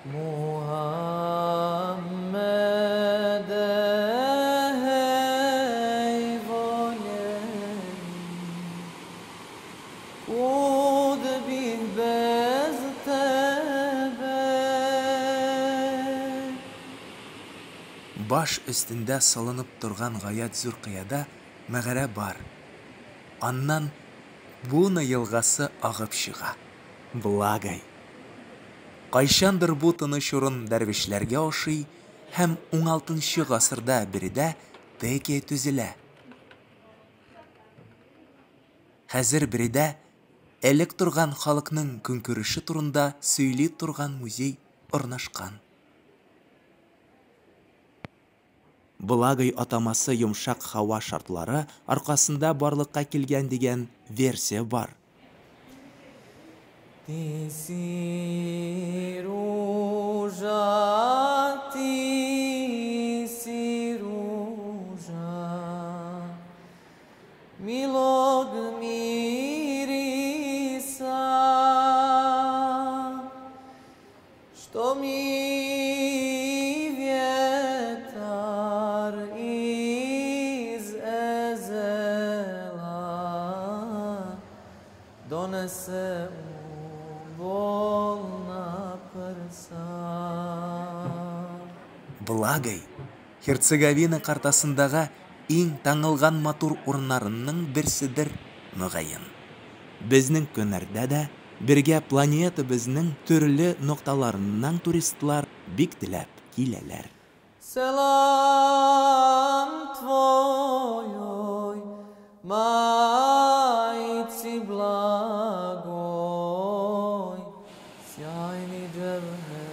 Muhammede hej voljeni, kud bih bez tebe? Баш өстендә салынып торган гаять зур кыяда мәгарә бар. Аннан Буна елгасы агып чыга. Благай. Кайчандыр бу тыныч урын дәрвишләргә ошый һәм уналтынчы гасырда биредә текия төзелә. Хәзер биредә элек торган халыкның көнкүреше турында сөйли торган музей урнашкан. Благай атамасы йомшак һава шартлары аркасында барлыкка килгән дигән версия бар. Ти си ружа, ти си ружа, милог мириса, что ми ветар из езела донесе у болна прса. Благай, Херцеговина картасындагы иң танылган матур урыннарының берседер, мөгаен. Безнең көннәрдә дә бергә планетабызның төрле нокталарыннан туристлар бик теләп киләләр. Selam tvojoj majci blagoj, sjajni dževher.